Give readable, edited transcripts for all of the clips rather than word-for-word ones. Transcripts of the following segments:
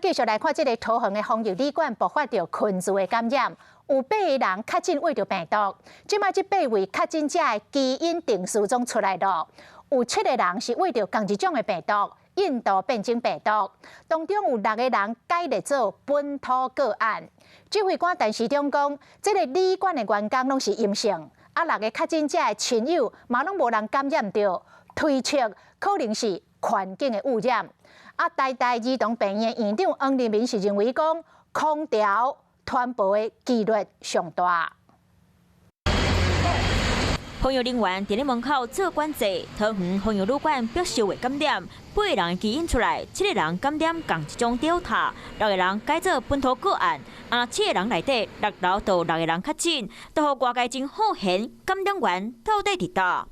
繼續來看這个桃園的防疫旅館爆發著群聚的感染，有八个人確診穢著病毒。這擺這八位確診者的基因定序總出來囉，有七个人是穢著仝一種的病毒，印度變種病毒。當中有六个人改列做本土個案。指揮官陳時中講，這个旅館的員工攏是陰性，啊六个確診者的親友嘛攏無人感染著，推測可能是環境的污染。啊，台大兒童病院院長黃立民是認為講，空調傳播的幾率上大。防疫人員佇咧門口做管制，桃園防疫旅館爆社會感染，八个人基因出來，七个人感染仝一種 Delta，六個人改做本土個案，啊，七個人內底六樓就六個人確診，都予外界真好玄，感染源到底佇佗？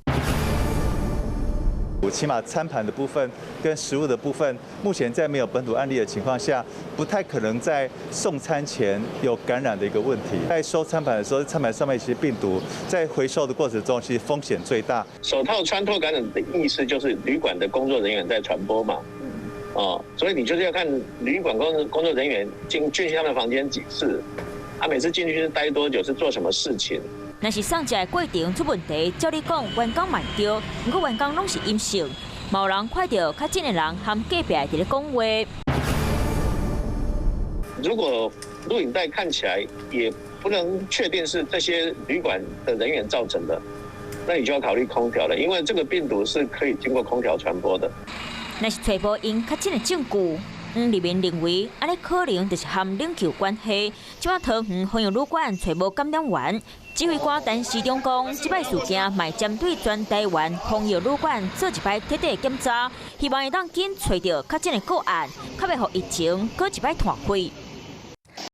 起碼餐盤的部分跟食物的部分，目前在沒有本土案例的情況下，不太可能在送餐前有感染的一個問題。在收餐盤的時候，餐盤上面其實病毒在回收的過程中，其實風險最大。手套穿脫感染的意思就是旅館的工作人員在傳播嘛，哦，所以你就是要看旅館工作人員進去他們房間幾次，啊，每次進去是待多久，是做什麼事情。若是送食的過程出問題，照理講員工嘛著，毋過員工攏是陰性，嘛有人看著確診的人和隔壁佇咧講話。如果錄影帶看起來也不能確定是這些旅館的人員造成的，那你就要考慮空調了，因為這個病毒是可以經過空調傳播的。若是揣無𪜶確診的證據，黃立民認為，按呢可能就是和冷氣有關係。這擺桃園防疫旅館揣無感染源，指揮官陳時中講，這擺事件嘛針對全台灣防疫旅館做一擺徹底檢查，希望會當緊揣著確診的個案，較袂予疫情閣一擺湠開。